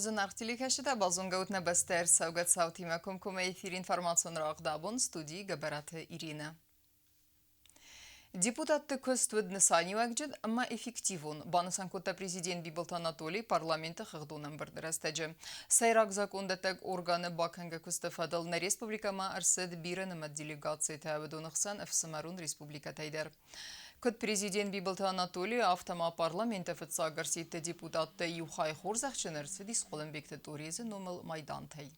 Зынаргъ телекӕсджытӕ, базонгӕ ут нӕ бӕстӕ ӕрцӕугӕ цаутимӕ комкоммӕ эфир информацион рауагъд абон студийы Гӕбӕраты Иринӕ. Депутатты куыст уыд нысаниуӕгджын ӕмӕ эффективон, банысан кодта президент Бибылты Анатолий парламенты хыгъдон ӕмбырды рӕстӕджы. Сӕйраг закъондӕттӕг органы бакӕнгӕ куысты фӕдыл нӕ республикӕмӕ ӕрцыд бирӕнымӕц делегацитӕ, уыдоны хсӕн ӕфсымӕрон республикӕтӕй дӕр. Куыд президент Бибылты Анатолий, афтӕ ма парламенты фыццаг ӕрсидты депутаттӕй иу хай хорзӕхджын ӕрцыдис Хъуылымбегты Торезы номыл майдантӕй.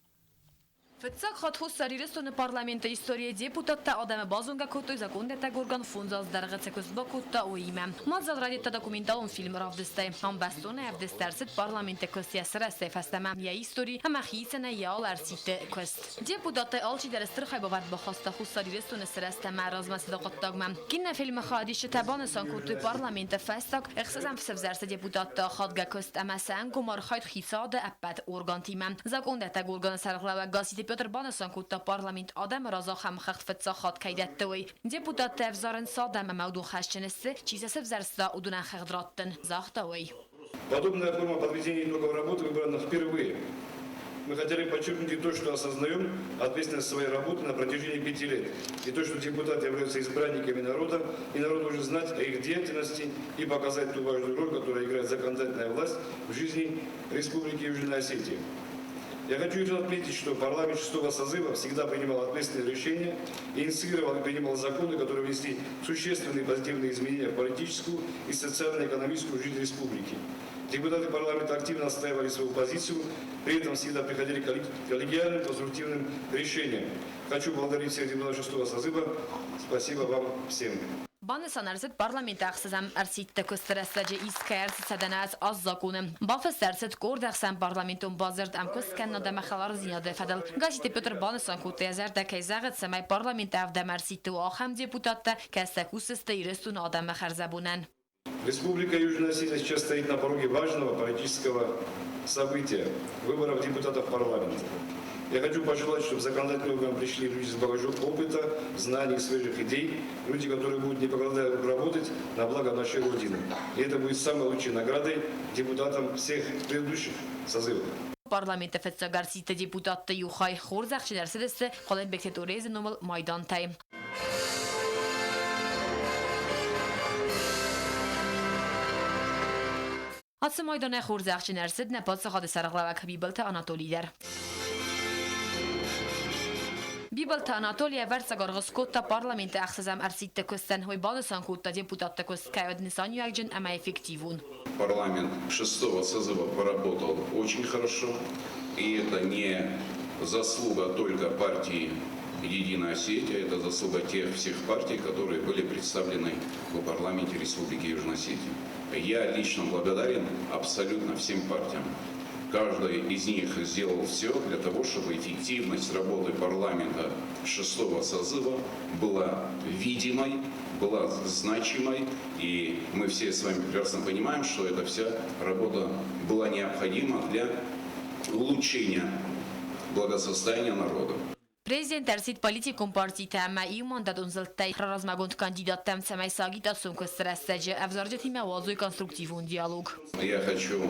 Фыццаг хатт Хуссар Ирыстоны парламенты историйы депутаттӕ адӕмы базонгӕ кодтой закондӕттӕг орган 5 азы дӕргъы цы куыст бакодта, уыимӕ. Мадзал райдыдта документалон фильм равдыстӕй. Ам бӕстонӕй ӕвдыст ӕрцыд парламенты куыст йӕ сырӕзтӕй фӕстӕмӕ, йӕ истори ӕмӕ хицӕнӕй йӕ алы ӕрсидты куыст. Депутаттӕй алчидӕр стыр хайбавӕрд бахаста Хуссар Ирыстоны сырӕзт ӕмӕ размӕцыды хъуыддагмӕ. Кинофильмы хайадисджытӕ банысан кодтой парламенты фӕстаг ӕхсӕзӕм сӕвзӕрсты депутатты ахадгӕ куыст ӕмӕ сӕ ӕнгом архайд хицауады ӕппӕт органтимӕ. Закъондӕттӕг органы сӕргълӕууӕг Гасситы Петр банысан кодта, парламент адӕмы раз ахӕм хыгъд фыццаг хатт кӕй дӕтты, уый. Депутаттӕ ӕвзарынц адӕм ӕмӕ уыдон хӕсджын сты, чи сӕ сӕвзӕрста, уыдонӕн хыгъд раттын, загъта уый. Подобная форма подведения итогов работы выбрана впервые. Мы хотели подчеркнуть и то, что осознаем ответственность своей работы на протяжении 5 лет, и то, что депутаты являются избранниками народа, и народ должен знать о их деятельности и показать ту важную роль, которую играет законодательная власть в жизни Республики Южная Осетия. Я хочу еще отметить, что парламент шестого созыва всегда принимал ответственные решения, инициировал и принимал законы, которые внесли существенные позитивные изменения в политическую и социально-экономическую жизнь республики. Депутаты парламента активно отстаивали свою позицию, при этом всегда приходили к коллегиальным конструктивным решениям. Хочу поблагодарить всех депутатов шестого созыва. Спасибо вам всем. Банысан ӕрцыд парламенты ӕхсӕзӕм ӕрсидты куысты рӕстӕджы искӕй ӕрцыд 101 законы. Бафыст ӕрцыд къорд ӕхсӕнпарламентон бадзырд ӕмкуыст кӕнынад ӕмӕ хӕлардзинады фӕдыл. Гасситы Петр банысан кодта, йӕ зӕрдӕ кӕй зӕгъы, цӕмӕй парламенты ӕвдӕм ӕрсидты у ахӕм депутаттӕ, кӕцытӕ кусдзысты Ирыстоны адӕмы хӕрзӕбонӕн. Республика Южная Осетия сейчас стоит на пороге важного политического события – выборов депутатов парламента. Я хочу пожелать, чтобы в законодательный орган пришли люди с багажом опыта, знаний, свежих идей, люди, которые будут не покладая рук работать на благо нашей Родины. И это будет самой лучшей наградой депутатам всех предыдущих созывов. Парламенты фыццаг ӕрсидты депутатты иу хай хорзӕхджын ӕрцыдысты Хъуылымбегты Торезы номыл майдантӕй. Ацы майданӕй хорзӕхджын ӕрцыд нӕ паддзахады сӕргълӕууӕг Бибылты Анатолий дӕр. Бибылты Анатолий ӕвӕрццаг аргъ скодта парламенты ӕхсӕзӕм ӕрсидты куыстӕн. Уый банысан кодта депутатты куыст кӕй уыд нысаниуӕгджын ӕмӕ эффективон. Парламент шестого созыва поработал очень хорошо, и это не заслуга только партии «Единая Осетия», это заслуга тех всех партий, которые были представлены в парламенте Республики Южная Осетия. Я лично благодарен абсолютно всем партиям. Каждый из них сделал все для того, чтобы эффективность работы парламента шестого созыва была видимой, была значимой. И мы все с вами прекрасно понимаем, что эта вся работа была необходима для улучшения благосостояния народа. Президент ӕрсидт политикон партитӕ ӕмӕ иумандатон зылдтӕй раразмӕгонд кандидаттӕм, цӕмӕй сӕ агитацион куысты рӕстӕджы ӕвзарджытимӕ уадзой конструктивон диалог. Я хочу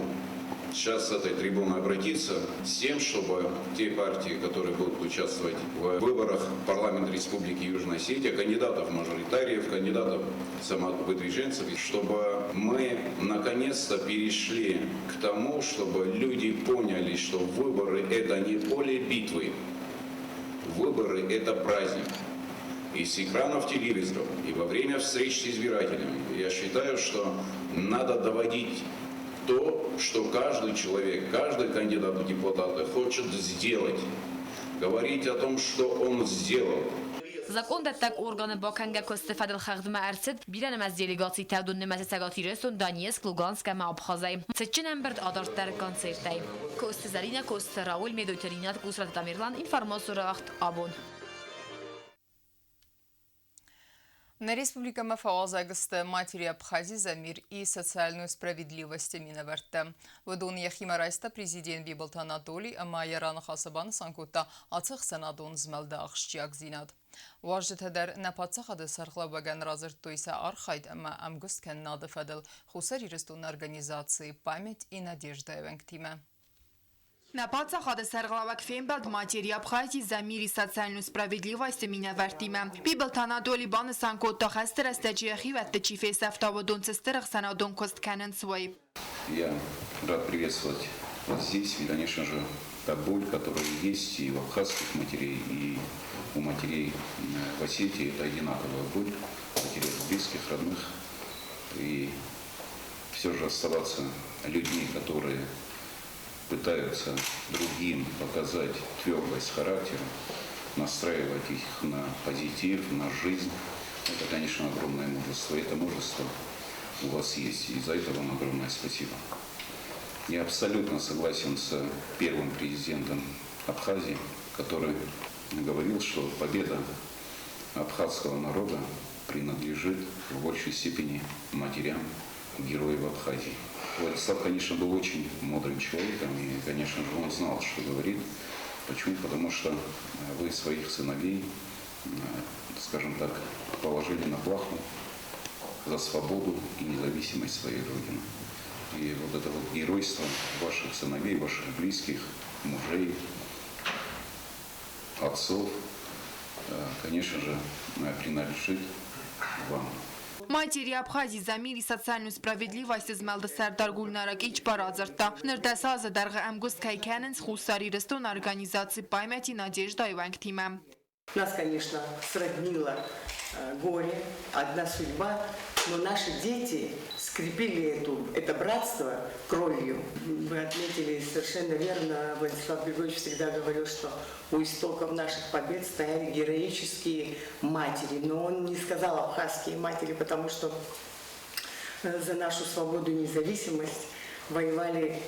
сейчас с этой трибуны обратиться с тем, чтобы те партии, которые будут участвовать в выборах в парламент Республики Южная Осетия, кандидатов-мажоритариев, кандидатов самовыдвиженцев, чтобы мы наконец-то перешли к тому, чтобы люди поняли, что выборы – это не поле битвы, выборы – это праздник. И с экранов телевизоров, и во время встреч с избирателями. Я считаю, что надо доводить то, что каждый человек, каждый кандидат в депутаты хочет сделать. Говорить о том, что он сделал. Закондӕттӕг органы бакӕнгӕ куысты фӕдыл хыгъдмӕ ӕрцыд бирӕнымӕц делегацитӕ, уыдон нымӕцы Цӕгат Ирыстон, Донецк, Луганск ӕмӕ Абхазӕй. Цытджын ӕмбырд адарддӕр концертӕй. Косты Зӕринӕ, Косты Рауль, Медойты Ринат, Гусраты Тамерлан, информацион рауагъд абон. Нӕ республикӕмӕ фӕуазӕг сты Матери Абхазии за мир и социальную справедливость минӕвӕрттӕ. Уыдон йӕхимӕ райста президент Бибылты Анатолий ӕмӕ йӕ раныхасы банысан кодта ацы ӕхсӕнадон змӕлды ахсджиагдзинад. Уазджытӕ дӕр нӕ паддзахады сӕргълӕууӕгӕн радзырдтой сӕ архайд ӕмӕ ӕмгуысткӕнынады фӕдыл Хуссар Ирыстоны организаци «Память и надежда» уӕнгтимӕ. Нӕ паддзахады сӕргълӕууӕг фембӕлд Матери Абхазии за мир и социальную справедливость-ы минӕвӕрттимӕ. Бибылты Анатоли банысан кодта, хӕсты рӕстӕджы йӕхиуӕтты чи фесӕфта, уыдон цы стыр ӕхсӕнадон куыст кӕнынц, уый. Я рад приветствовать вас здесь. И, конечно же, та боль, которая есть и у абхазских матерей, и у матерей в Осетии, это одинаковая боль, потерять близких, родных. И все же оставаться людьми, которые пытаются другим показать твердость характера, настраивать их на позитив, на жизнь. Это, конечно, огромное мужество. И это мужество у вас есть. И за это вам огромное спасибо. Я абсолютно согласен с первым президентом Абхазии, который говорил, что победа абхазского народа принадлежит в большей степени матерям героев Абхазии. Владислав, конечно, был очень мудрым человеком, и, конечно же, он знал, что говорит. Почему? Потому что вы своих сыновей, скажем так, положили на плаху за свободу и независимость своей Родины. И вот это вот геройство ваших сыновей, ваших близких, мужей, отцов, конечно же, принадлежит вам. Матери Абхазии за мир и социальную справедливость змӕлды сӕрдар Гульнара Кичба радзырдта, ныр 10 азы дӕргъы ӕмгуыст кӕй кӕнынц Хуссар Ирыстоны организаци Память и надежда-йы уӕнгтимӕ. Нас, конечно, сроднило горе, одна судьба, но наши дети скрепили это братство кровью. Вы отметили совершенно верно, Владислав Григорьевич всегда говорил, что у истоков наших побед стояли героические матери. Но он не сказал абхазские матери, потому что за нашу свободу и независимость воевали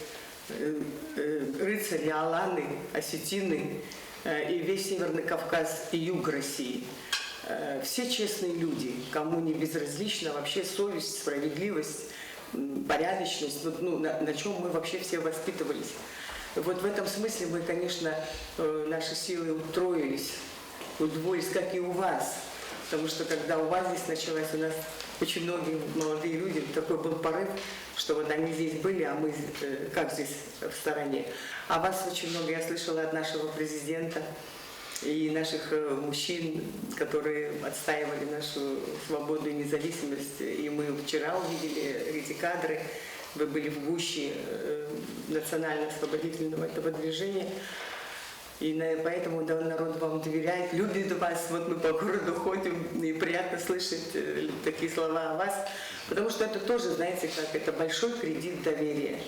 рыцари, аланы, осетины и весь Северный Кавказ и юг России. Все честные люди, кому не безразлична вообще совесть, справедливость, порядочность, вот, ну, на чем мы вообще все воспитывались. Вот в этом смысле мы, конечно, наши силы утроились, удвоились, как и у вас. Потому что когда у вас здесь началась, у нас очень многие молодые люди, такой был порыв, что вот они здесь были, а мы как здесь в стороне. А вас очень много я слышала от нашего президента и наших мужчин, которые отстаивали нашу свободу и независимость. И мы вчера увидели эти кадры, вы были в гуще национально-освободительного этого движения. И поэтому, да, народ вам доверяет, любит вас. Вот мы по городу ходим, и приятно слышать такие слова о вас. Потому что это тоже, знаете, как это большой кредит доверия.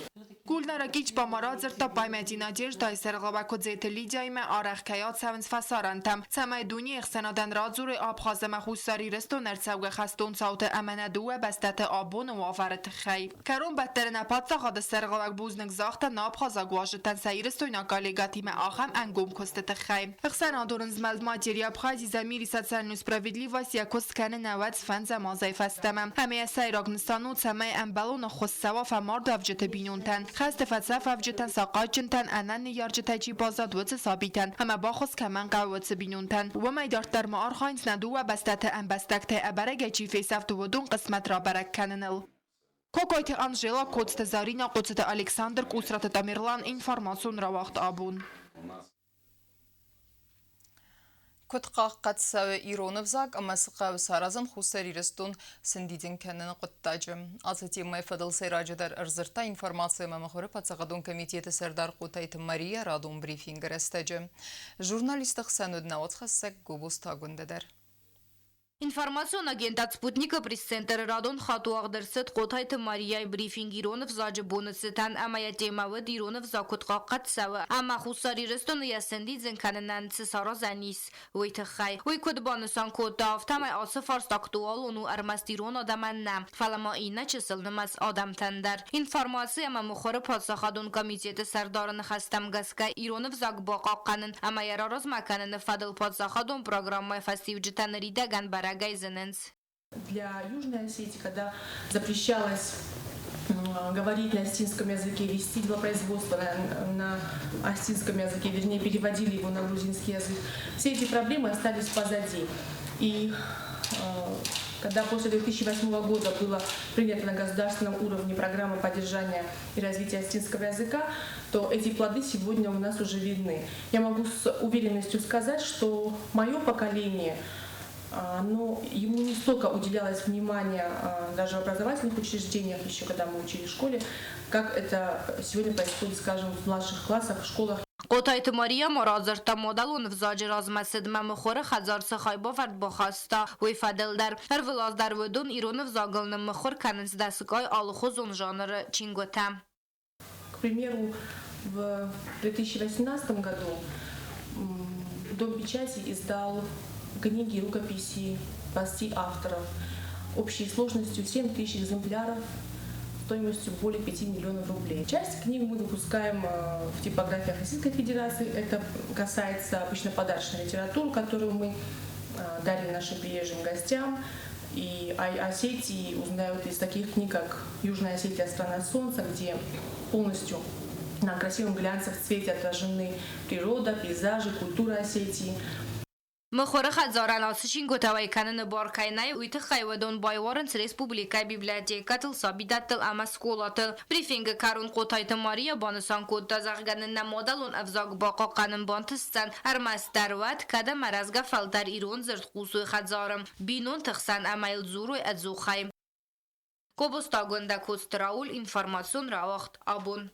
Гульнара Кичба ма радзырдта Память и надежда-йы сӕргълӕууӕг Куыдзеты Лидияимӕ арӕх кӕй ацӕуынц фӕсарӕнтӕм, цӕмӕй дунейы ӕхсӕнадӕн радзурой Абхаз ӕмӕ Хуссар Ирыстоны ӕрцӕугӕ хӕстон цауты ӕмӕ нӕ дыууӕ бӕстӕты абоны уавӕры тыххӕй. Кӕронбӕттӕны нӕ паддзахады сӕргълӕууӕг бузныг загъта нӕ абхазаг уазджытӕн сӕ ирыстойнаг коллегӕтимӕ ахӕм ӕнгом куысты тыххӕй. Ӕхсӕнадон змӕлд Матери Абхазии за мир и социальную справедливость йӕ куыст кӕны 95 азӕй фӕстӕмӕ. Ӕмӕ йӕ сӕйраг нысан у, цӕмӕй ӕмбӕлон ӕххуыс цӕуа фӕмардуӕвджыты бинонтӕн, хӕсты фӕцӕфуӕвджытӕн, сахъатджынтӕн, ӕнӕ ныййарджытӕй чи баззад, уыцы сабитӕн ӕмӕ баххуыс кӕмӕн хъӕуы, уыцы бинонтӕн. Уымӕй дарддӕр ма архайынц нӕ дыууӕ бӕстӕты ӕмбӕстӕгтӕй ӕбӕрӕгӕй чи фесӕфт, уыдон хъысмӕт рабӕрӕг кӕныныл. Кокойты Анжела, Коцты Заринӕ, Хъоцыты Александр, Къусраты Тамерлан, информацион рауагъд Абон. Куыд хъахъхъӕд цӕуы ирон ӕвзаг ӕмӕ цы хъӕуы саразын Хуссар Ирыстон сӕндидзын кӕныны хъуыддаджы? Ацы темӕйы фӕдыл сӕйраджыдӕр ӕрдзырдта информаци ӕмӕ мыхуыры паддзахадон комитеты сӕрдар Хъотайты Мария радон брифингы рӕстӕджы. Журналистты хсӕн уыд нӕ уацхӕссӕг Гобозты Агуындӕ дӕр. Информацион агентад «Спутник»-ы пресс-центры радон хатт уагъд ӕрцыд Хъотайты Марияйы брифинг ирон ӕвзаджы боны цытӕн ӕмӕ йӕ темӕ уыд ирон ӕвзаг куыд хъахъхъӕд цӕуы ӕмӕ Хуссар Ирыстоны йӕ сӕндидзын кӕнынӕн цы саразӕн ис, уый тыххӕй. Уый куыд банысан кодта, афтӕмӕй ацы фарст актуалон у ӕрмӕст ирон адӕмӕн нӕ, фӕлӕ ма иннӕ чысылнымӕц адӕмтӕн дӕр. Информаци ӕмӕ мыхуыры паддзахадон комитеты сӕрдары ныхӕстӕм гӕсгӕ ирон ӕвзаг бахъахъхъӕнын ӕмӕ йӕ раразмӕ кӕныны фӕдыл паддзахадон программӕйы фӕстиуджытӕ ныридӕгӕн бӕрӕгӕй зынынц. Для Южной Осетии, когда запрещалось говорить на осетинском языке, вести делопроизводство на осетинском языке, вернее, переводили его на грузинский язык, все эти проблемы остались позади. И Когда после 2008 года была принята на государственном уровне программа поддержания и развития осетинского языка, то эти плоды сегодня у нас уже видны. Я могу с уверенностью сказать, что мое поколение, но ему не столько уделялось внимания даже в образовательных учреждениях, еще когда мы учили в школе, как это сегодня происходит, скажем, в младших классах, в школах. Хъотайты Мария ма радзырдта мадӕлон ӕвзаджы размӕцыдмӕ мыхуыры хӕдзар цы хайбавӕрд бахаста, уый фӕдыл дӕр. Ӕрвылаз дӕр уыдон ирон ӕвзагыл ныммыхуыр кӕнынц дӕсгай алыхуызон жанры чингуытӕ. К примеру, в 2018 году Дом печати издал книги и рукописи 20 авторов общей сложностью 7 тысяч экземпляров стоимостью более 5 миллионов рублей. Часть книг мы выпускаем в типографиях Российской Федерации. Это касается обычно подарочной литературы, которую мы дарим нашим приезжим гостям. И о Осетии узнают из таких книг, как «Южная Осетия. Страна солнца», где полностью на красивом глянцевом цвете отражены природа, пейзажи, культура Осетии. Мыхуыры хӕдзарӕн ацы чингуытӕ уӕй кӕныны бар кӕй нӕй, уый тыххӕй уыдон байуарынц республикӕйы библиотекӕтыл, сабидӕттыл ӕмӕ скъолатыл. Брифингы кӕрон Хъотайты Мария банысан кодта, зӕгъгӕ нын нӕ мадӕлон ӕвзаг бахъахъхъӕнын бантысдзӕн ӕрмӕстдӕр уӕд, кӕд ӕмӕ рӕзгӕ фӕлтӕр ирон дзырд хъусой хӕдзары, бинонты хсӕн ӕмӕ йыл дзурой ӕдзухӕй. Кобозты Агуындӕ, Коцты Рауль, информацион рауагъд «Абон».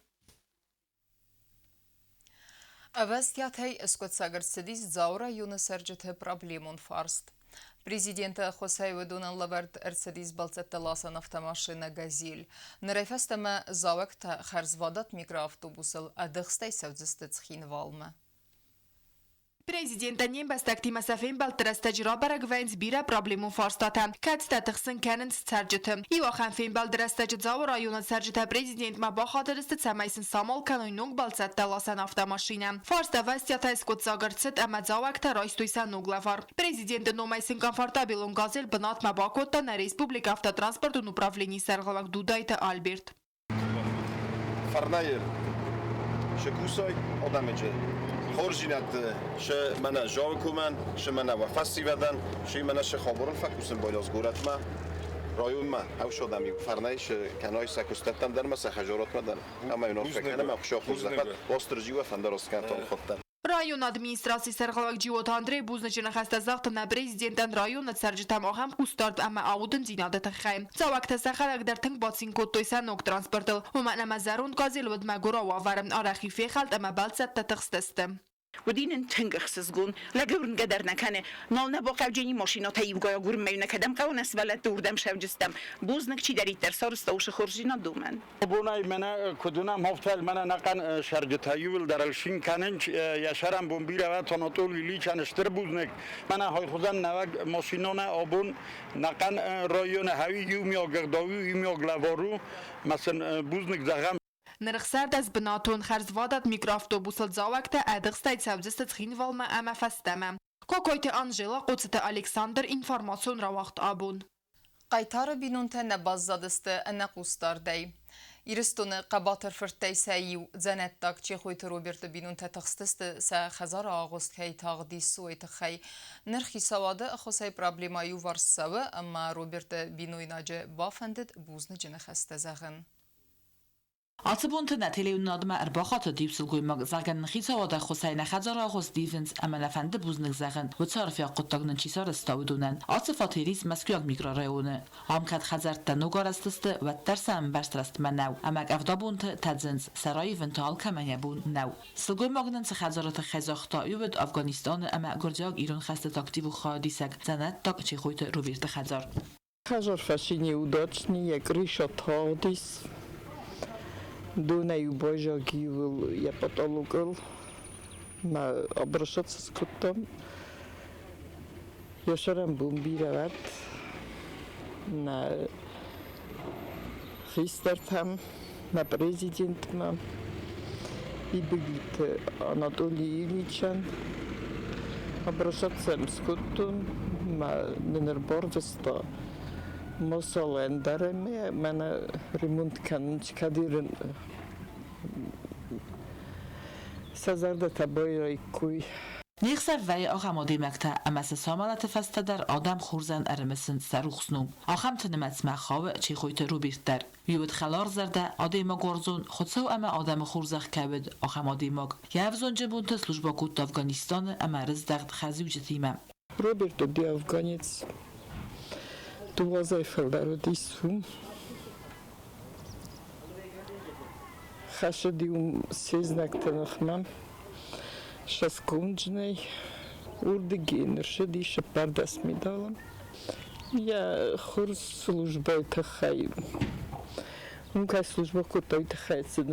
Ӕвӕстиатӕй скъуыддзаг ӕрцыдис Дзауы районы цӕрджыты проблемон фарст. Президенты ӕххуысӕй уыдонӕн лӕвӕрд ӕрцыдис бӕлццӕттӕ ласӕн автомашинӕ «Газель». Нырӕй фӕстӕмӕ дзауӕгтӕ хӕрзвадат микроавтобусыл ӕдыхстӕй цӕудзысты Цхинвалмӕ. Президентӕн не мбӕстӕгтимӕ сӕ фембӕлдты рӕстӕджы рабӕрӕг вӕййынц бирӕ проблемон фарстатӕ, кӕцытӕ тыхсын кӕнынц цӕрджыты. Иу ахӕм фембӕлды рӕстӕджы Дзауы районы цӕрджытӕ президентмӕ бахатыдысты, цӕмӕй сын самал кӕной ног бӕлццӕттӕ ласӕн автомашинӕ. Фарст ӕвӕстиатӕй скъуыддзаг ӕрцыд ӕмӕ дзауӕгтӕ райстой сӕ ног лӕвар. Президенты номӕй сын комфортабелон «Газель» бынатмӕ бакодта нӕ республикӕйы автотранспортон управленийы сӕргълӕууӕг Дудайты Альберт. Фӕрнӕй шы кусой одамеджы хорздзинӕдты шы мӕнӕ зоы кумӕн, шы мӕнӕ уӕ фӕсивӕдӕн, шы мӕнӕ шы хаборын фӕкусын байлаз горӕтмӕ, районмӕ ӕвсадӕм-иу фӕрнӕй шы кӕной сӕ куыстӕттӕм дӕр ма сӕ хӕжоротмӕ дӕр ӕмӕ йын арфӕ кӕнӕм ӕхсӕв хорзӕхӕд Уастырджи уӕ фӕндараст кӕнӕд алыхатт дӕр. Районы администрацийы сӕргълӕууӕг Джиоты Андрей бузныджы ныхӕстӕ загъта нӕ президентӕн районы цӕрджытӕм ахӕм хъусдард ӕмӕ аудындзинады тыххӕй. Цӕуӕгтӕ сӕхӕдӕг дӕр тынг бацин кодтой сӕ ног транспортыл, уымӕн ӕмӕ зӕронд «Газель» уыд мӕгуырау уавӕры, арӕх-иу фехӕлд ӕмӕ бӕлццӕттӕ тыхстысты. Уыди нын тынг ӕхсызгон, лӕгӕврнгӕ дӕр нӕ кӕны. Нал нӕ бахъӕуджени машинӕтӕ ивгӕйӕ гурмӕ нӕ кӕдӕм хъӕуы нӕ сывӕллӕтты уырдӕм сӕвджыстӕм. Бузныг чидӕриддӕр сарызта уыцы хорздзинад уымӕн. Бонӕй мӕнӕ куыд уынӕм, афтӕ мӕнӕ ӕнӕхъӕн цӕрджытӕ иууылдӕр ӕлсин кӕнынц йӕ сӕрӕнбон бирӕ Анатолий Ильичӕн стыр бузныг. Мӕнӕ хойхуызӕн нӕуӕг машинонӕ абон нӕхъӕн районы хӕуи иумиаг ӕгъдау у, иумиаг лӕвар у. Мӕ сын бузныг зӕгъӕм. Ныр ӕхсӕрдӕс бынатон хӕрзвадат микроавтобусыл дзауӕгтӕ ӕдыхстӕй цӕудзысты Цхинвалмӕ ӕмӕ фӕстӕмӕ. Кокойты Анжела, Хъоцыты Александр, информацион рауагъд абон. Хъайтары бинонтӕ нӕ баззадысты ӕнӕхъусдардӕй. Ирыстоны хъӕбатыр фырттӕй сӕ иу, дзӕнӕттаг Чехойты Роберты бинонтӕ тыхстысты сӕ хӕдзары агъуыст кӕй тагъд исой тыххӕй. Ныр хицауады ӕххуысӕй проблемӕ иуварс цӕуы ӕмӕ Роберты бинойнаджы бафӕндыд бузныджы ныхӕстӕ зӕгъын. Ацы бонты нӕ телеуынынадмӕ ӕрбахатыд иу сылгоймаг, зӕгъгӕ нын хицауад ӕххуысӕй нӕ хӕдзары агъуыст ивынц ӕмӕ нӕ фӕнды бузныг зӕгъын, уыцы арфиаг хъуыддаг нын чи сарӕзта, уыдонӕн. Ацы фатер ис Мӕскуыйаг микрорайоны. Ам кӕд хӕдзӕрттӕ ног арӕзт сты, уӕддӕр сӕ ӕмбӕрзт рӕстмӕ нӕу, ӕмӕ къӕвдабонты тӕдзынц, сӕ раивын та алкӕмӕн йӕ бон нӕу. Сылгоймаг нын цы хӕдзары тыххӕй загъта, уый уыд Афганистаны ӕмӕ гуырдзиаг-ирон хӕстыты активон хайадисӕг дзӕнӕттаг Чехойты Роберты хӕдзар. Хӕдзар фӕци неудачный, йӕ крыша тагъдис. Донӕй-иу баззаг-иу йӕ потолокыл. Мӕ обращаться скодтам. Йӕ сӕрӕн бон бирӕ уӕд. Нӕ хистӕртӕм, нӕ президентмӕ Бибылты Анатолий Ильичӕн обращаться скодтон. Мӕ нын ӕрбарвыста масала ӕндӕр ӕмӕ мӕнӕ ремонт кӕнынц, кӕд ирын сӕ зӕрдӕтӕ байраиккой. Не хсӕн вӕййы ахӕм адӕймӕгтӕ, ӕмӕ сӕ сӕ амӕлӕты фӕстӕ дӕр адӕм хорзӕн ӕрымысынц сӕ рухс ном. Ахӕмты нымӕцмӕ хауы Чехойты Роберт дӕр. Уый уыд хӕларзӕрдӕ, адӕймагуарзон, Хуыцау ӕмӕ адӕмы хорзӕх кӕй уыд, ахӕм адӕймаг. Йӕ ӕвзонджы бонты службӕ кодта Афганистаны ӕмӕ ӕрыздӕхт хӕрзиуджытимӕ. Роберт уыди афганец. Дыууӕ азӕй фылдӕр уыдис уым. Хӕцыди уым се знӕгты ныхмӕ сӕскомджынӕй. Уырдыгӕй ныссыди 14 медалы. Йӕ хорз службӕйы тыххӕй, уым кӕй службӕ кодта, уый тыххӕй сын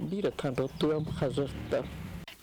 бирӕтӕн радтой ам хӕдзӕрттӕ.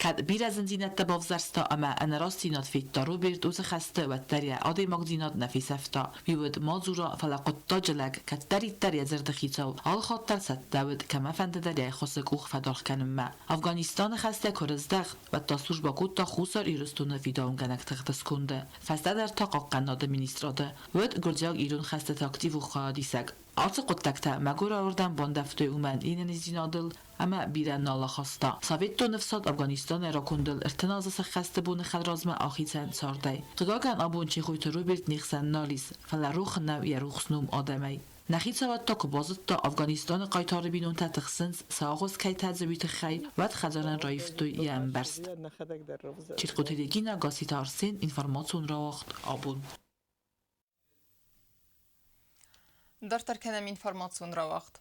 Кӕд бирӕ зындзинӕдтӕ бавзӕрста ӕмӕ ӕнӕрастдзинад федта Роберт уыцы хӕсты, уӕддӕр йӕ адӕймагдзинад нӕ фесӕфта. Уый уыд мадзура, фӕлӕ хъуыддаджы лӕг, кӕддӕриддӕр йӕ дзырды хицау, алыхатт дӕр цӕттӕ уыд, кӕмӕфӕнды дӕр йӕ ӕххуысы къух фӕдаргъ кӕнынмӕ. Афганистаны хӕстӕ куы рыздӕхт, уӕд та службӕ кодта Хуссар Ирыстоны фидауынгӕнӕг тыхты сконды, фӕстӕдӕр та Хъахъхъӕнынады министрады. Уыд гуырдзиаг-ирон хӕстыты активон хайадисӕг. Ацы хъуыддӕгтӕ мӕгуырауырдӕм бандӕвтой уымӕн йе нӕниздзинадыл ӕмӕ бирӕ нал ахаста. Советтон ӕфсад Афганистаны ракондыл 30 азы сӕххӕсты боны хӕдразмӕ ахицӕн цардӕй. Хъыгагӕн, абон Чехойты Роберт не хсӕн нал ис, фӕлӕ рох нӕу йӕ рухс ном адӕмӕй. Нӕ хицауад та куы базыдта, Афганистаны хъайтары бинонтӕ тыхсынц, сӕ агъуыст кӕй тӕдзы, уый тыххӕй, уӕд хӕдзарӕн раивтой йӕ ӕмбӕрзт. Чиркъоты Регинӕ, Гасситы Арсен, информацион рауагъд «Абон». Дарддӕр кӕнӕм информацион рауагъд.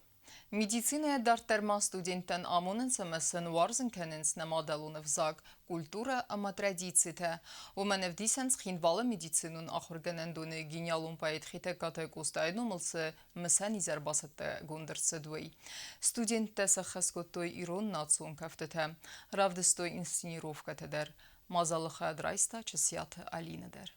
Медицинӕйӕ дарддӕр ма студенттӕн амонынц ӕмӕ сын уарзын кӕнынц нӕ мадӕлон ӕвзаг, культурӕ ӕмӕ традицитӕ. Уымӕн ӕвдисӕн Цхинвалы медицинон ахуыргӕнӕндоны гениалон поэт Хетӕгкаты Къостайы номыл цы мысӕн изӕр бацӕттӕгонд ӕрцыд, уый. Студенттӕ сӕххӕст кодтой ирон национ кӕфтытӕ, равдыстой инсценировкӕтӕ дӕр. Мадзалы хайад райста Чысиаты Алинӕ дӕр.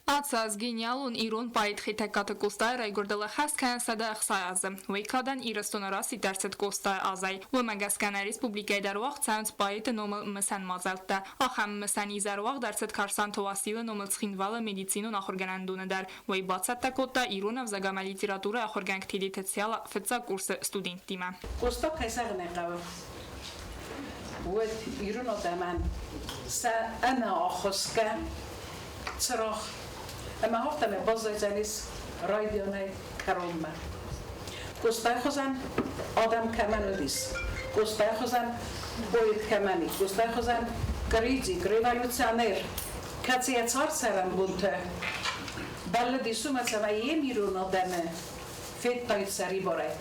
Ацы аз гениалон ирон поэт Хетӕгкаты Къостайы райгуырдыл ӕххӕст кӕны 160 азы. Уый кадӕн Ирыстоны рацыд ӕрцыд Къостайы азӕй. Уымӕ гӕсгӕ нӕ республикӕйы дӕр уагъд цӕуынц поэты номыл мысӕн мадзӕлттӕ. Ахӕм мысӕн изӕр уагъд ӕрцыд Карсанты Уасилы номыл Цхинвалы медицинон ахуыргӕнӕндоны дӕр. Уый бацӕттӕ кодта ирон ӕвзаг ӕмӕ литературӕйы ахуыргӕнӕг Тедеты Циала фыццаг курсы студенттимӕ. Къоста кӕй зӕгъын ӕй хъӕуы, уӕд ирон адӕмӕн сӕ ӕнӕаххосгӕ цырагъ ӕмӕ афтӕмӕй баззайдзӕнис райдианӕй кӕронмӕ. Къостайы хуызӕн адӕм кӕмӕн уыдис, Къостайы хуызӕн поэт кӕмӕн и, Къостайы хуызӕн критик, революционер, кӕцы йӕ цард-цӕрӕнбонтӕ бӕллыдис уымӕ, цӕмӕй йе мирон адӕмы федтаид сӕрибарӕй.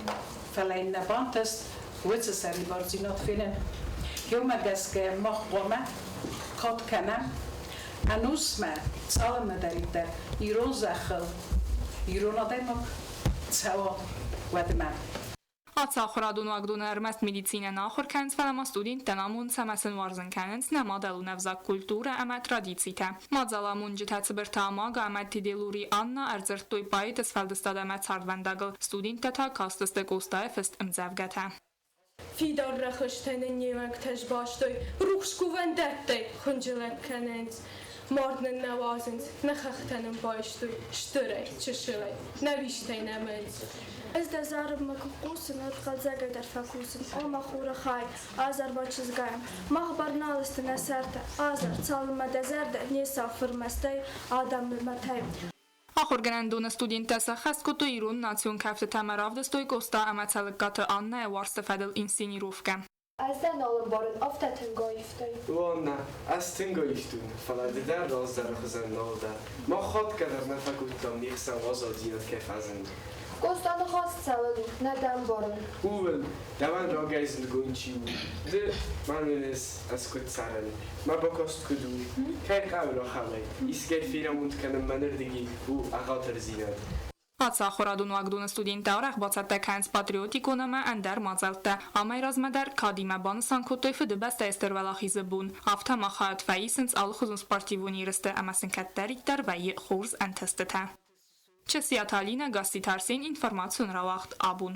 Фӕлӕ йын нӕ бантыст уыцы сӕрибардзинад фенын. Уымӕ гӕсгӕ мах хъуамӕ кад кӕнӕм ӕнусмӕ, цалынмӕдӕриддӕр ирон зӕххыл ирон адӕймаг цӕуа, уӕдмӕ. Ацы ахуырадон уагдоны ӕрмӕст медицинӕ нӕ ахуыр кӕнынц, фӕлӕ ма студенттӕн амонынц ӕмӕ сын уарзын кӕнынц нӕ мадӕлон ӕвзаг, культурӕ ӕмӕ традицитӕ. Мадзаламонджытӕ Цыбырты Амага ӕмӕ Теделури Анна ӕрдзырдтой поэты сфӕлдыстад ӕмӕ цардвӕндагыл, студенттӕ та кастысты Къостайы фыст ӕмдзӕвгӕтӕ. Фидар рӕхыстӕ нын не уӕнгтӕ сбастой, рухс кувӕндӕттӕй хынджылӕг кӕнынц. Мард нын нӕ уадзынц, нӕ хӕхтӕ нын байстой, стырӕй, чысылӕй, нӕ уистӕй нӕмынц. Ӕз дӕ зарӕгмӕ куы хъусын, уӕд хъӕлдзӕгӕй дӕр фӕкусын. О, мӕ хуры хай, азар мӕ чызгай. Мах бар нал сты нӕ сӕртӕ. Азар, цалынмӕ дӕ зӕрдӕ не саф фырмӕстӕй, адӕмы мӕтӕй. Ахуыргӕнӕндоны студенттӕ сӕххӕст кодтой ирон национ кӕфтытӕ ӕмӕ равдыстой Къоста ӕмӕ Цӕлыккаты Аннӕйы уарзты фӕдыл инсценировкӕ. Ӕз дӕ нал ӕмбарын, афтӕ тынг аивтай. Уонна, ӕз тынг аивтон, фӕлӕ ды дӕр раздӕры хуызӕн нал дӕ. Мах хатгӕ дӕр нӕ фӕкодтам, не хсӕн уазалдзинад кӕй фӕзынд. Къоста ныхас цӕуыл у, нӕ дӕ ӕмбарын. Ууыл, дӕуӕн рагӕй зындгонд чи у, ды, мӕ нынес, ӕз куыд цӕрын, мӕ бакаст куыд у, кӕй хъӕуы ахӕмӕй, искӕй ферамонд кӕнын мӕнырдыги у ӕгъатырдзинад. Ацы ахуырадон уагдоны студенттӕ арӕх бацӕттӕ кӕнынц патриотикон ӕмӕ ӕндӕр мадзӕлттӕ. Амӕй размӕ дӕр кадимӕ банысан кодтой Фыдыбӕстӕйы Стыр Уӕлахизы бон. Афтӕ ма хайад фӕисынц алыхуызон спортивон ерысты ӕмӕ сын кӕддӕриддӕр вӕййы хорз ӕнтыстытӕ. Чысиаты Алинӕ, Гасситы Арсен, информацион рауагъд «Абон».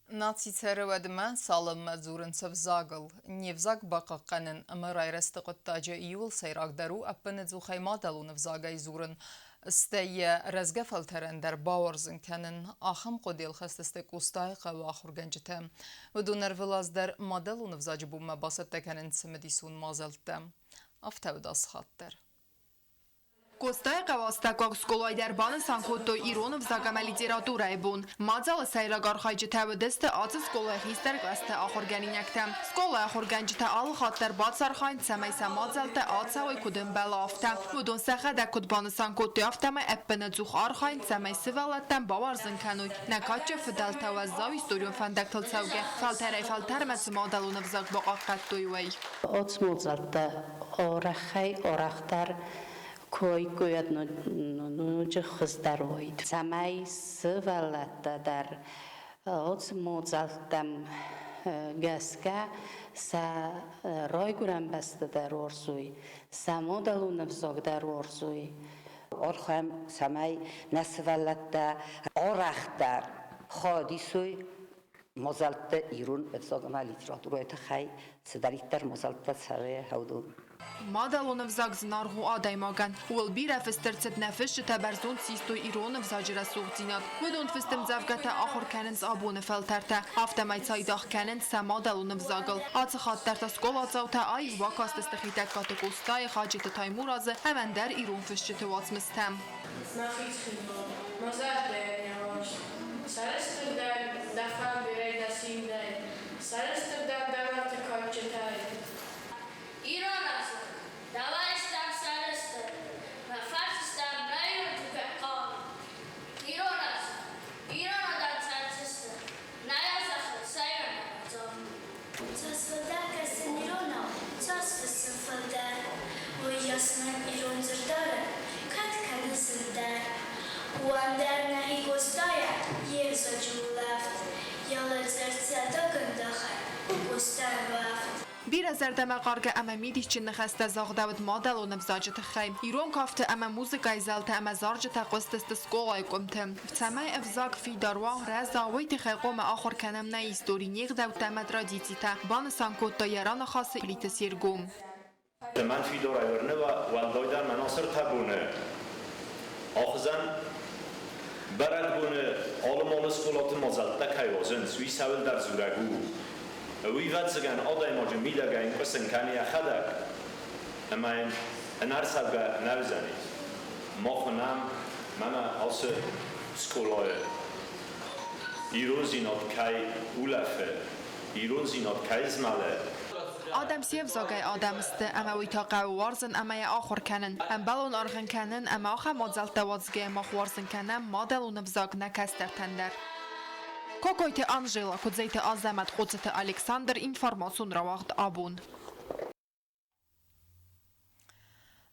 Наци цӕры уӕдмӕ, цалынмӕ дзурынц ӕвзагыл. Не взаг бахъахъхъӕнын ӕмӕ райрӕзты хъуыддаджы иууыл сӕйрагдӕр у ӕппынӕдзухӕй мадӕлон ӕвзагӕй дзурын. Стӕй йӕ рӕзгӕ фӕлтӕрӕн дӕр бауарзын кӕнын, ахӕм хъуыдыйыл хӕцыдысты Къостайыхъӕуы ахуыргӕнджытӕ. Уыдон ӕрвылаз дӕр мадӕлон ӕвзаджы бонмӕ бацӕттӕ кӕнынц цымыдисон мадзӕлттӕ. Афтӕ уыд ацы хатт дӕр. Къостайыхъӕуы астӕуккаг скъолайы дӕр банысан кодтой ирон ӕвзаг ӕмӕ литературӕйы бон. Мадзалы сӕйраг архайджытӕ уыдысты ацы скъолайы хистӕр кълӕсты ахуыргӕнинӕгтӕ. Скъолайы ахуыргӕнджытӕ алы хатт дӕр бацархайынц, цӕмӕй сӕ мадзӕлттӕ ацӕуой куыд ӕмбӕлы, афтӕ. Уыдон сӕхӕдӕг куыд банысан кодтой, афтӕмӕй ӕппынӕдзух архайынц, цӕмӕй сывӕллӕттӕн бауарзын кӕной, нӕ кадджын фыдӕлтӕ уӕззау историон фӕндӕгтыл цӕугӕ, фӕлтӕрӕй-фӕлтӕрмӕ цы мадӕлон ӕвзаг бахъахъхъӕдтой, уый. Ацы мадзӕлттӕ арӕхӕй-арӕхдӕр куы ноджы хуыздӕр уаид, цӕмӕй сывӕллӕттӕ дӕр ацы мадзӕлттӕм гӕсгӕ сӕ райгуырӕн бӕстӕ дӕр уарзой, сӕ мадӕлон ӕвзаг дӕр уарзой. Архайӕм, цӕмӕй нӕ сывӕллӕттӕ арӕхдӕр хайад исой мадзӕлтты ирон ӕвзаг ӕмӕ литературӕйы тыххӕй цыдӕриддӕр мадзӕлттӕ цӕуы, уыдон. Мадӕлон ӕвзаг зынаргъ у адӕймагӕн. Ууыл бирӕ фыст ӕрцыд нӕ фысджытӕ бӕрзонд систой ирон ӕвзаджы рӕсугъддзинад. Уыдон фыст ӕмдзӕвгӕтӕ ахуыр кӕнынц абоны фӕлтӕртӕ, афтӕмӕй цайдагъ кӕнынц сӕ мадӕлон ӕвзагыл. Ацы хатт дӕр та скъоладзаутӕ аив бакастысты Хетӕгкаты Къостайы, Хаджеты Таймуразы ӕмӕ ӕндӕр ирон фысджыты уацмыстӕ. Мӕхи Цхинвал, мӕ зӕрдӕйӕн йӕ уарзт. Сӕрыстыр дӕн дӕ фӕндырӕй, дӕ симдӕй, Сӕрыстыр дӕн дӕ нарты кадджытӕй. Ирон ӕвзаг, дӕуӕй стӕм сӕрыстыр, Мӕ фарс стӕм район тугӕй хъал. Ирон ӕвзаг, ирон адӕм цӕрдзысты, Нӕ зӕххыл сӕйраг ӕвзаг. Цас фылдӕр кӕсын иронау, цас фыссын фылдӕр, Уыйас мӕн ирон дзырдарӕн кад кӕны зындӕр. Уӕндӕр нӕхи Къостайӕ йе взаджы улӕфт, Йӕ лӕдзӕрд сӕдӕгӕндахӕй у Къостайы уӕфт. Бирӕ зӕрдӕмӕхъаргӕ ӕмӕ мидисджын ныхӕстӕ загъдӕуыд мадӕлон ӕвзаджы тыххӕй. Ирон кафты ӕмӕ музыкӕйы зӕлтӕ ӕмӕ зарджытӕ хъуыстысты скъолайы къуымты. Цӕмӕй ӕвзаг фидар уа, рӕза, уый тыххӕй хъуамӕ ахуыр кӕнӕм нӕ истори, не гъдӕуттӕ ӕмӕ традицитӕ, банысан кодта йӕ раныхасы Плиты Серго. Мӕн фидарӕй уырны, уӕлдайдӕр мӕн ацы ӕртӕ боны ахуыдзӕн бӕрӕгбоны алы-малы скъолаты мадзӕлттӕ кӕй уадзынц, уый цӕуылдӕр дзурӕг у. Уый, ӕвӕццӕгӕн, адӕймаджы мидӕгӕй ӕнкъуысын кӕны йӕхӕдӕг, ӕмӕ йын ӕнӕрцӕугӕ нӕ уыдзӕнис. Мах уынӕм, мӕнӕ ацы скъолайы ирондзинад кӕй улӕфы, ирондзинад кӕй змӕлы. Адӕм се взагӕй адӕм сты, ӕмӕ уый та хъӕуы уарзын ӕмӕ йӕ ахуыр кӕнын. Ӕмбӕлон аргъ ын кӕнын ӕмӕ ахӕм мадзӕлттӕ уадзгӕйӕ мах уарзын кӕнӕм мадӕлон ӕвзаг нӕ кӕстӕртӕн дӕр. Кокойты Анжела, Куыдзойты Азӕмӕт, Хъоцыты Александр, информацион рауагъд абон.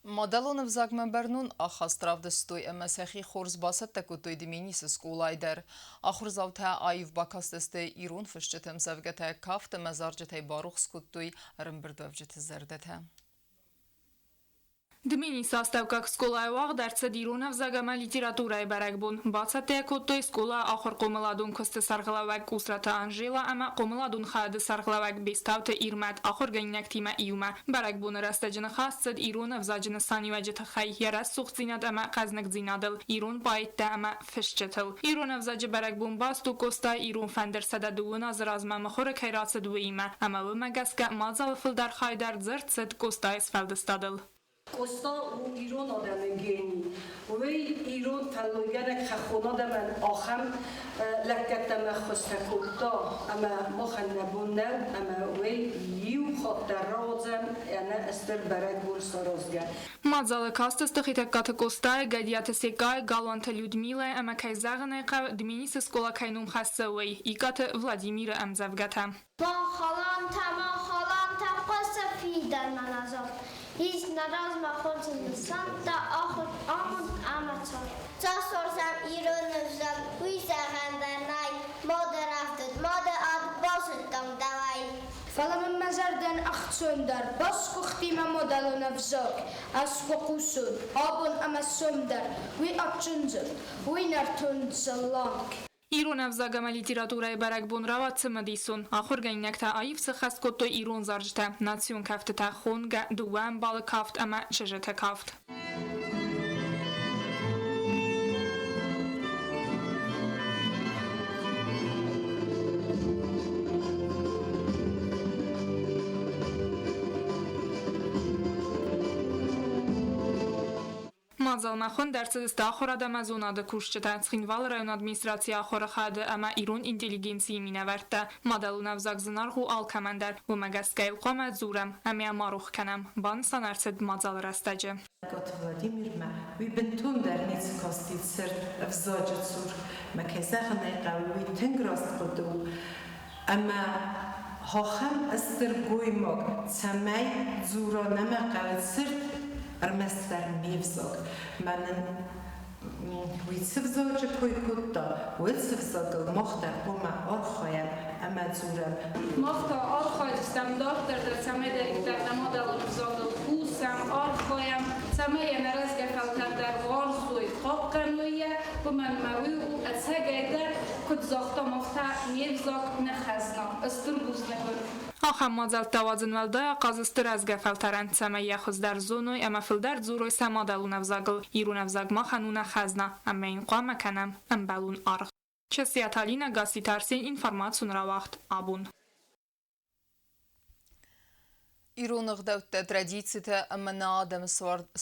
Мадӕлон ӕвзагмӕ бӕрнон ахаст равдыстой ӕмӕ сӕхи хорз бацӕттӕ кодтой Дменисы скъолайы дӕр. Ахуырдзаутӕ аив бакастысты ирон фысджыты ӕмдзӕвгӕтӕ, кафт ӕмӕ зарджытӕй барухс кодтой ӕрӕмбырдуӕвджыты зӕрдӕтӕ. Дменисы астӕуккаг скъолайы уагъд ӕрцыд ирон ӕвзаг ӕмӕ литературӕйы бӕрӕгбон. Бацӕттӕ кодтой скъолайы ахуыр-хъомыладон куысты сӕргълӕууӕг Къусраты Анжела ӕмӕ хъомыладон хайады сӕргълӕууӕг Бестауты Ирмӕт ахуыргӕнинӕгтимӕ иумӕ. Бӕрӕгбоны рӕстӕджы ныхас цыд ирон ӕвзаджы нысаниуӕджы тыххӕй, йӕ рӕсугъддзинад ӕмӕ хъӕзныгдзинадыл, ирон поэттӕ ӕмӕ фысджытыл. Ирон ӕвзаджы бӕрӕгбон баст у Къостайы Ирон фӕндыр 120 азы размӕ мыхуыры кӕй рацыд, уыимӕ, ӕмӕ уымӕ гӕсгӕ мадзалы фылдӕр хай дӕр дзырд цыд Къостайы сфӕлдыстадыл. Къоста у ирон адӕмы гени. Уый ирон фӕллойгӕнӕг хӕххон адӕмӕн ахӕм лӕггӕдтӕм ӕххуыстӕ кодта, ӕмӕ махӕн нӕ бон нӕу, ӕмӕ уый иу хатт дӕр рауадзӕм ӕнӕ стыр бӕрӕгбон саразгӕ. Мадзалы кастысты Хетӕгкаты Къостайы, Гӕдиаты Секъайы, Галуанты Людмилӕйы ӕмӕ, кӕй зӕгъын ӕй хъӕуы, Дменисы скъола кӕй ном хӕссы, уый, Икъаты Владимиры ӕмдзӕвгӕтӕ. Махалантӕ, махалантӕ, хъуысы фидӕнмӕ назар. Ис нӕ размӕ хорз нысӕнттӕ, ахуыр, амонд ӕмӕ цард. Цас уарзӕм ирон ӕвзаг, уый зӕгъӕн дӕр нӕй. Мады рӕвдыд, мады ад базыдтам дӕуӕй. Фӕлӕ мын мӕ зӕрдӕн ӕхцондӕр басгуыхти мӕ мадӕлон ӕвзаг. Ӕз куы хъусон абон ӕмӕ сом дӕр, уый адджын дзырд, уый нӕртон зӕлланг. Ирон ӕвзаг ӕмӕ литературӕйы бӕрӕгбон рауад цымыдисон. Ахуыргӕнинӕгтӕ аив сыххӕст кодтой ирон зарджытӕ, национ кӕфтытӕ, хонгӕ, дыууӕ ӕмбалы кафт ӕмӕ чызджыты кафт. Мадзалмӕ хуынд ӕрцыдысты ахуырад ӕмӕ зонады кусджытӕ, Цхинвалы районы администрацийы ахуыры хайады ӕмӕ ирон интеллигенцийы минӕвӕрттӕ. Мадӕлон ӕвзаг зынаргъ у алкӕмӕн дӕр, уымӕ гӕсгӕ йыл хъуамӕ дзурӕм ӕмӕ йӕ ма рох кӕнӕм, банысан ӕрцыд мадзалы рӕстӕджы. Гаты Владимирмӕ уый бынтондӕр ницы касти цырд ӕвзаджы цур. Мӕ кӕй зӕгъын ӕй хъӕуы, уый тынг раст хъуыды у. Ӕмӕ ахӕм стыр гоймаг цӕмӕй дзура нӕмӕ хъӕуы цырд, ӕрмӕстдӕр ме взаг. Мӕнӕн уый цы взаджы кой кодта, уыцы взагыл мах дӕр хъуамӕ архайӕм ӕмӕ дзурӕм. Мах та архайдзыстӕм дарддӕр дӕр, цӕмӕйдӕриддӕр нӕ мадӕлон ӕвзагыл кусӕм, архайӕм, цӕмӕй йӕ нӕ рӕзгӕ фӕлтӕр дӕр уарзой, хъахъхъӕной йӕ, уымӕн ӕмӕ уый у ӕцӕгӕйдӕр, куыд загътам, афтӕ не взаг, нӕ хӕзна. Стыр бузныг уын. Ахӕм мадзӕлттӕ уадзын уӕлдай ахъаз сты рӕзгӕ фӕлтӕрӕн, цӕмӕй йӕ хуыздӕр зоной ӕмӕ фылдӕр дзурой сӕ мадӕлон ӕвзагыл. Ирон ӕвзаг махӕн у нӕ хӕзна, ӕмӕ йын хъуамӕ кӕнӕм ӕмбӕлон аргъ. Часиаты Алинӕ, Гасситы Арсен, информацион рауагъд «Абон». Ирон ӕгъдӕуттӕ, традицитӕ ӕмӕ нӕ адӕмы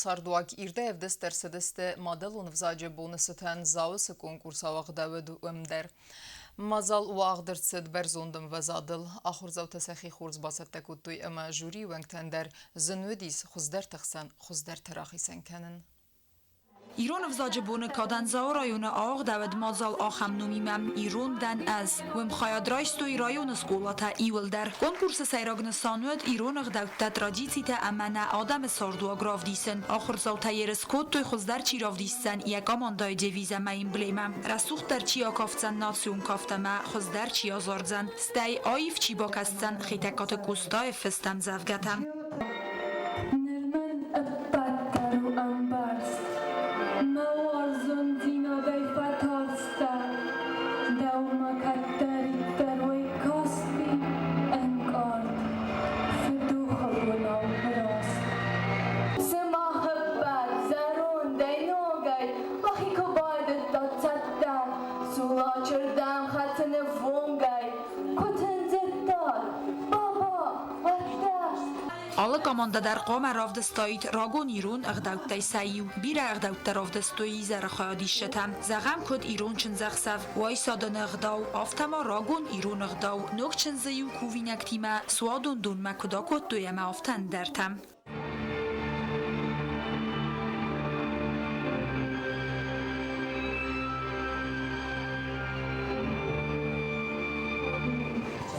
цардуаг ирдӕй ӕвдыст ӕрцыдысты мадӕлон ӕвзаджы боны цытӕн Дзауы цы конкурс ауагъдӕуыд, уым дӕр. Мадзал уагъд ӕрцыд бӕрзонд ӕмвӕзадыл. Ахуырдзаутӕ сӕхи хорз бацӕттӕ кодтой ӕмӕ жюрийы уӕнгтӕн дӕр зын уыдис хуыздӕрты хсӕн хуыздӕртӕ рахицӕн кӕнын. Ирон ӕвзаджы боны кадӕн Дзауы районы ауагъдӕуӕд мадзал ахӕм номимӕ «Ирон дӕн ӕз». Уым хайад райстой районы скъолатӕ иуылдӕр. Конкурсы сӕйраг нысан уыд ирон ӕгъдӕуттӕ, традицитӕ ӕмӕ нӕ адӕмы цардуаг равдисын. Ахуырдзаутӕ ерыс кодтой, хуыздӕр чи равдисдзӕн йӕ командӕйы девиз ӕмӕ эмблемӕ, рӕсугъддӕр чи акафдзӕн национ кафт ӕмӕ хуыздӕр чи азардзӕн, стӕй аив чи бакӕсдзӕн Хетӕгкаты Къостайы фыст ӕмдзӕвгӕтӕ. Ныр мын ӕппӕт дӕр у ӕмбӕрст, Мӕ уарзондзинадӕй фӕтарстӕ, Дӕумӕ кӕддӕриддӕр уый касти ӕнкъард, Фыдохы бонау раст. Сымах ӕппӕт зӕрондӕй ногӕй Мӕхи куы байдыдтат цӕттӕ, Цулачырдӕм хӕцыны ввонгӕй Куы тындзыдтат, баба, Алы командӕ дӕр хъуамӕ равдыстаид рагон ирон ӕгъдӕуттӕй сӕ иу. Бирӕ ӕгъдӕуттӕ равдыстой изӕры хайадисджытӕ. Зӕгъӕм, куыд ирон чындзӕхсӕв, уайсадыны ӕгъдау, афтӕ ма рагон ирон ӕгъдау, ног чындзы-иу кувинӕгтимӕ суадон донмӕ куыд акодтой ӕмӕ афтӕ ӕндӕртӕ.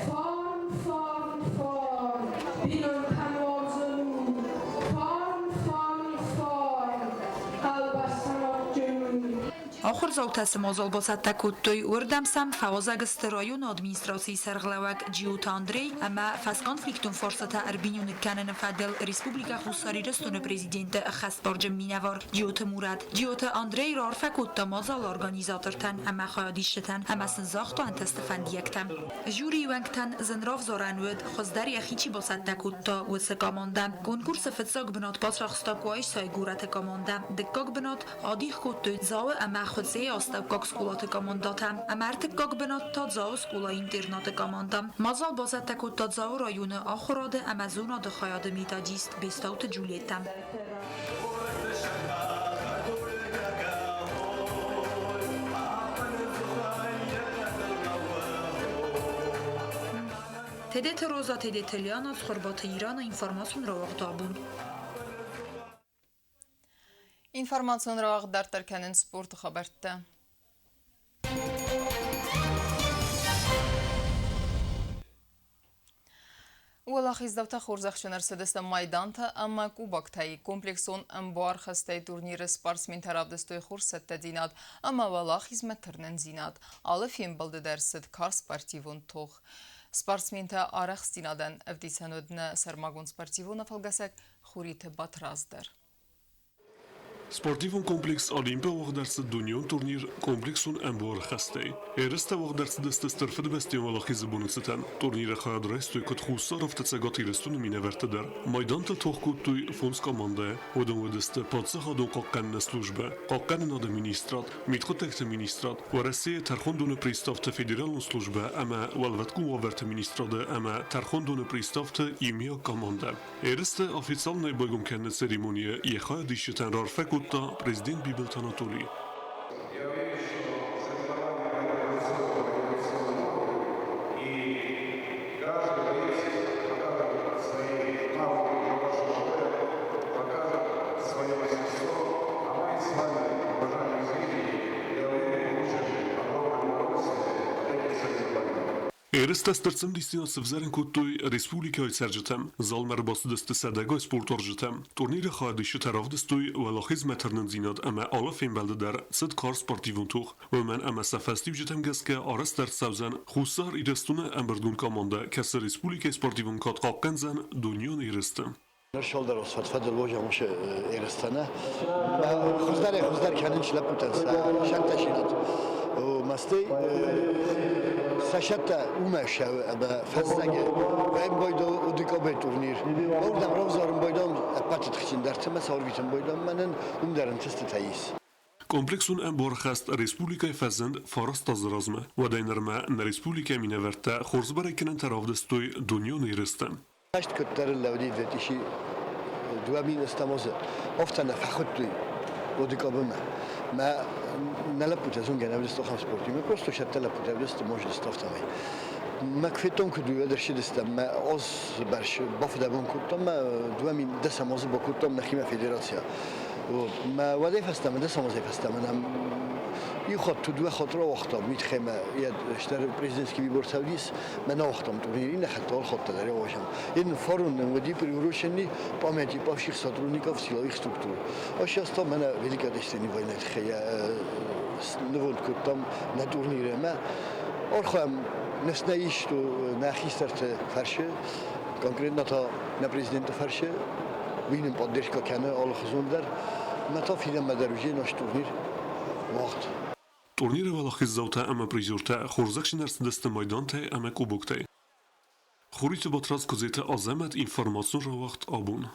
Фарн, фарн, фарн, бинонтӕн уарзон у. Фарн, фарн, фарн, хъӕубӕстӕн адджын у. Ахуырдзаутӕ цы мадзал бацӕттӕ кодтой, уырдӕм сӕм фӕуазӕг сты районы администрацийы сӕргълӕууӕг Джиоты Андрей ӕмӕ фӕсконфликтон фарстатӕ ӕрбиноныг кӕныны фӕдыл Республикӕ Хуссар Ирыстоны Президенты ӕххӕстбарджын минӕвар Джиоты Мурат. Джиоты Андрей раарфӕ кодта мадзалы организатортӕн ӕмӕ хайадисджытӕн ӕмӕ сын загъта ӕнтысты фӕндиӕгтӕ. Жюрийы уӕнгтӕн зын равзарӕн уыд, хуыздӕр йӕхи чи бацӕттӕ кодта, уыцы командӕ. Конкурсы фыццаг бынат бацахста Къуайсайы горӕты командӕ, дыккаг бынат адих кодтой Дзауы ӕмӕ Хуыцъейы астӕуккаг скъолаты командӕтӕ ӕмӕ ӕртыккаг бынат та Дзауы скъола-интернаты командӕ. Мадзал бацӕттӕ кодта Дзауы районы ахуырады ӕмӕ зонады хайады методист Бестауты Джульеттӕ. Тедеты Роза, Тедеты Лиана, Цхуырбаты Ирана, информацион рауагъд абон. Информацион рауагъд дарддӕр кӕнынц спорты хабӕрттӕ. Уӕлахиздзаутӕ хорзӕхджын ӕрцыдысты майдантӕ ӕмӕ кубоктӕй. Комплексон ӕмбуархӕстӕй турниры спортсментӕ равдыстой хорз цӕттӕдзинад ӕмӕ уӕлахизмӕ тырнындзинад. Алы фембӕлды дӕр цыд карз спортивон тох. Спортсментӕ арӕхстдзинадӕн ӕвдисӕн уыд нӕ сӕрмагонд спортивон афӕлгӕсӕг Хуриты Батрадз дӕр. Спортивон комплекс «Олимп» уагъд ӕрцыд дунеон турнир комплексон ӕмбуархӕстӕй. Ерыстӕ уагъд ӕрцыдысты Стыр Фыдыбӕстӕйон Уӕлахизы боны цытӕн. Турниры хайад райстой куыд Хуссар, афтӕ Цӕгат Ирыстоны минӕвӕрттӕ дӕр. Майдантыл тох кодтой фондз командӕйы. Уыдон уыдысты Паддзахадон хъахъхъӕныны службӕ, Хъахъхъӕнынады министрад, Мидхъуыддӕгты министрад, Уӕрӕсейы тӕрхондоны приставты федералон службӕ ӕмӕ Уӕлвӕткон уавӕрты министрады ӕмӕ тӕрхондоны приставты иумиаг командӕ. Ерысты официалонӕй байгом кӕныны церемонийы йӕ хайадисджытӕн раарфӕ кодтой кодта президент Бибылты Анатоли. Ерыстӕ стыр цымыдисдзинад сывзӕрын кодтой республикӕйы цӕрджытӕм, залмӕ ӕрбацыдысты сӕдӕгай спортуарзджытӕ. Турниры хайадисджытӕ равдыстой уӕлахизмӕ тырнындзинад ӕмӕ алы фембӕлды дӕр цыд карз спортивон тох, уымӕн ӕмӕ сӕ фӕстиуджытӕм гӕсгӕ арӕзт ӕрцӕудзӕн Хуссар Ирыстоны ӕмбырдгонд командӕ, кӕцы республикӕйы спортивон кад хъахъхъӕндзӕн дунеон ерысты. Ныр шолдӕр фӕд-фӕдыл возӕм уыцы ерыстӕ. Хуыздӕрӕй-хуыздӕр кӕнынц лӕппутӕн сӕ сӕттӕсинад. Мӕстӕй сӕ сӕттӕ уымӕ ссӕуы ӕмӕ фӕззӕджы Вӕймбойдо удыкъобей турнир. Уырдӕм равзарын бойдом ӕппӕты тыхджындӕрты мӕ сӕ бойдом мӕнӕн уым дӕр ӕнтыстытӕ ис. Комплексон ӕмбуархӕст республикӕйы фӕзынд 9 азы размӕ. Уӕдӕй нырмӕ нӕ республикӕйы минӕвӕрттӕ хорз бӕрӕггӕнӕнтӕ равдыстой дунеон ерысты. Хӕст куыддӕр лӕуди 2008 азы, афтӕ нӕ фӕхуыдтой Одыкъобымӕ. Мӕ нӕ лӕппутӕ зонгӕ нӕ уыдысты ахӕм спортимӕ, просто сӕттӕ лӕппутӕ уыдысты, мождысты афтӕмӕй. Мӕ куы федтон, куыд уый, уӕд ӕрсыдыстӕм, мӕ аз бӕрц бафыдӕбон кодтам, мӕ 2010 азы бакодтам нӕхимӕ федерацийӕ. Мӕ уӕдӕй фӕстӕмӕ, дӕсӕм азӕй фӕстӕмӕ нӕм иу хатт, дыууӕ хатт рауагътам мидхемӕ, йӕ стӕр президентский выбор цӕудис, мӕ науагътам турнир, иннӕ хатт алхатта дӕр ауазӕм. Ин фарон уыди приуроченный памяти павших сотрудников силовых структур. А сейчас там мӕнӕ Великая Отечественная война тыххӕй нывонд кодтам нӕ турниры ӕмӕ архайӕм ныфс нӕ ис, что нӕ хистӕрты фӕрсы, конкретно та нӕ президенты фӕрсы, уый нын поддержка кӕны алыхуызон дӕр. Мӕ та фидӕнмӕ дӕр уыдзӕн наш турнир уагъд. Турниры уӕлахиздзаутӕ ӕмӕ призертӕ хорзӕхджын ӕрцыдысты майдантӕй ӕмӕ кубоктӕй. Хуриты Батрадз Куыдзеты Азӕмӕт информацион рауагъд абон.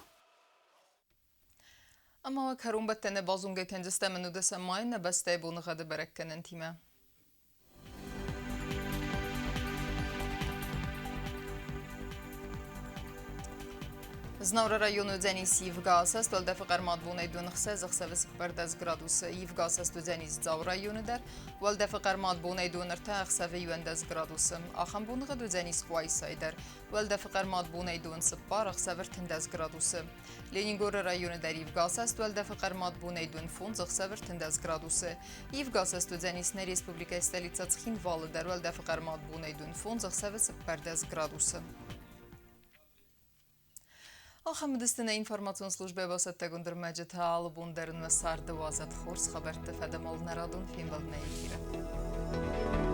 Ӕмӕ уӕ кӕронбӕттӕны базонгӕ кӕндзыстӕм ӕнудӕсӕм майы нӕ бӕстӕйы боныгъӕды бӕрӕггӕнӕнтимӕ. Знауыры районы уыдзӕнис ивгӕ асӕст, уӕлдӕфы хъӕрмад бонӕй дон 6 ӕхсӕвы 14 градусы. Ивгӕ асӕст уыдзӕнис Дзауы районы дӕр, уӕлдӕфы хъӕрмад бонӕй дон 3 ӕхсӕвы 11 градусы. Ахӕм боныгъӕд уыдзӕнис Къуайсайы дӕр, уӕлдӕфы хъӕрмад бонӕй дон 4 ӕхсӕвы 13 градусы. Ленингоры районы дӕр ивгӕ асӕст, уӕлдӕфы хъӕрмад бонӕй дон 5 ӕхсӕвы 13 градусы. Ивгӕ асӕст уыдзӕнис нӕ республикӕйы столицӕ Цхинвалы дӕр, уӕлдӕфы хъӕрмад бонӕй дон 5 ӕхсӕвы 14 градусы. Ахӕм уыдысты нӕ информацион службӕ бацӕттӕгонд ӕрмӕджытӕ алы бон дӕр нӕ царды уадзӕд хорз хабӕртты фӕдӕмал нӕ радон фембӕлд нӕ эфиры.